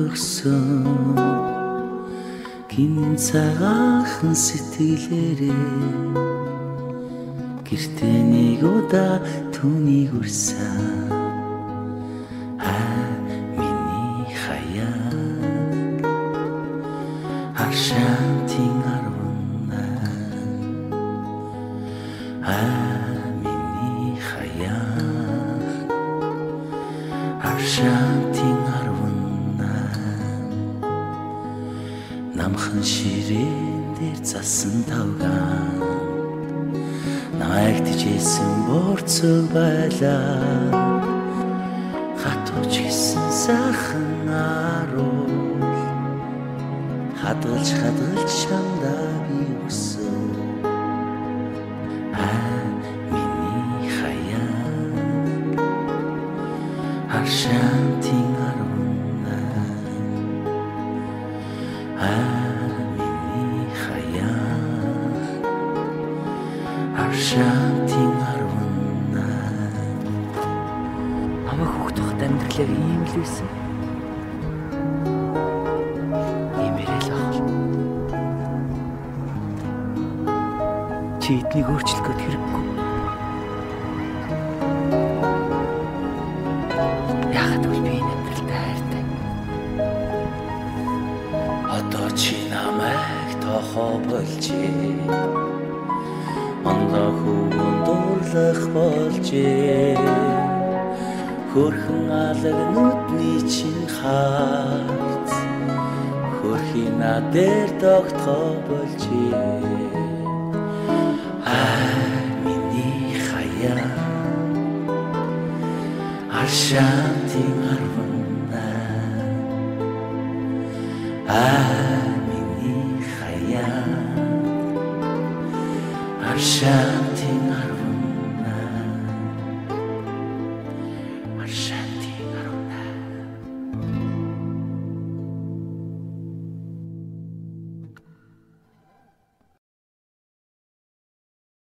Өргсөн гин цагаахан сэтгэлээрээ гэртээ нэг удаа түүнийг үрсэн. Аа миний хаяа Аршаантын 18. Аа миний хаяа Аршаантын 18. Намхан ширээн дээр засан тавгаан намайг тижээсэн борцог байлаа. Хатууч гисэн сайхан аруул хадгалж хадгалж чамдаа би өгсөн. Аа миний хаяа Аршаантын 18. Аа миний хаяа Аршаантын 18. Намайг хүүхд байхад амьдрал яг ийм л байсан. Иймэрээ л ах. Чи эднийг өөрчлөх гээд хэрэггүй. Яагаад гэвэл би энэ амьдралтай хайртай. Одоо чи намайг тохоо болжээ. Ондоо хөвгөн дурлах болжээ. Хөрхөн алаг нүдний чинь харц хөрхий над дээр тогтхоо болжээ. Аа миний хаяа Аршаантын 18. Аа миний хаяа Аршаантын